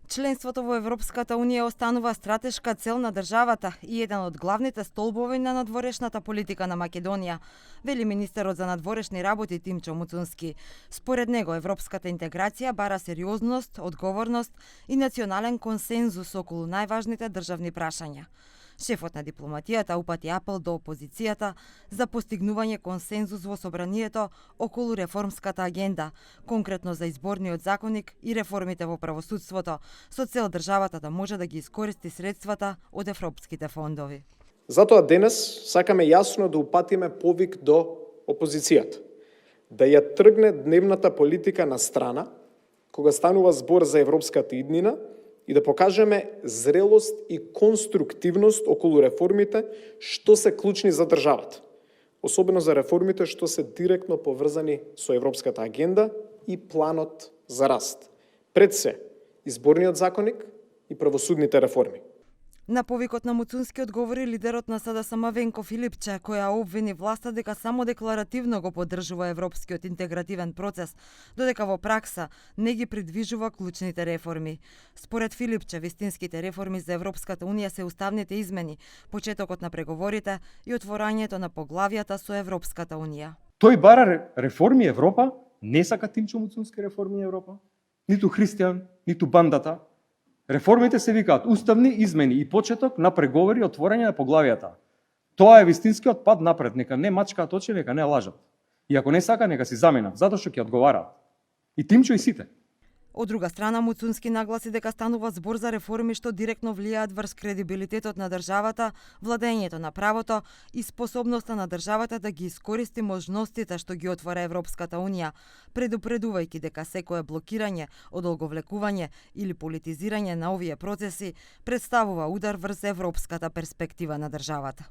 Членството во Европската Унија останува стратешка цел на државата и еден од главните столбови на надворешната политика на Македонија, вели министерот за надворешни работи Тимчо Муцунски. Според него, европската интеграција бара сериозност, одговорност и национален консензус околу најважните државни прашања. Шефот на дипломатијата упати апел до опозицијата за постигнување консензус во собранието околу реформската агенда, конкретно за изборниот законник и реформите во правосудството, со цел државата да може да ги искористи средствата од европските фондови. Затоа денес сакаме јасно да упатиме повик до опозицијата, да ја тргне дневната политика на страна, кога станува збор за европската иднина, и да покажеме зрелост и конструктивност околу реформите што се клучни за државата. Особено за реформите што се директно поврзани со европската агенда и планот за раст. Пред се, изборниот законник и правосудните реформи. На повикот на Муцунски одговори лидерот на СДСМ Венко Филипче, која обвини власта дека само декларативно го поддржува европскиот интегративен процес, додека во пракса не ги придвижува клучните реформи. Според Филипче, вистинските реформи за Европската Унија се уставните измени, почетокот на преговорите и отворањето на поглавијата со Европската Унија. Тој бара реформи Европа, не сака Тимчо Муцунски реформи Европа, ниту Христијан, ниту бандата. Реформите се викаат уставни измени и почеток на преговори и отворање на поглавијата. Тоа е вистинскиот пат напред, нека не мачкаат очи, нека не лажат. И ако не сака, нека си заменат, затоа што ќе одговараат. И Тимчо и сите. Од друга страна, Муцунски нагласи дека станува збор за реформи што директно влијаат врз кредибилитетот на државата, владењето на правото и способноста на државата да ги искористи можностите што ги отвора Европската Унија, предупредувајќи дека секое блокирање, одолговлекување или политизирање на овие процеси представува удар врз европската перспектива на државата.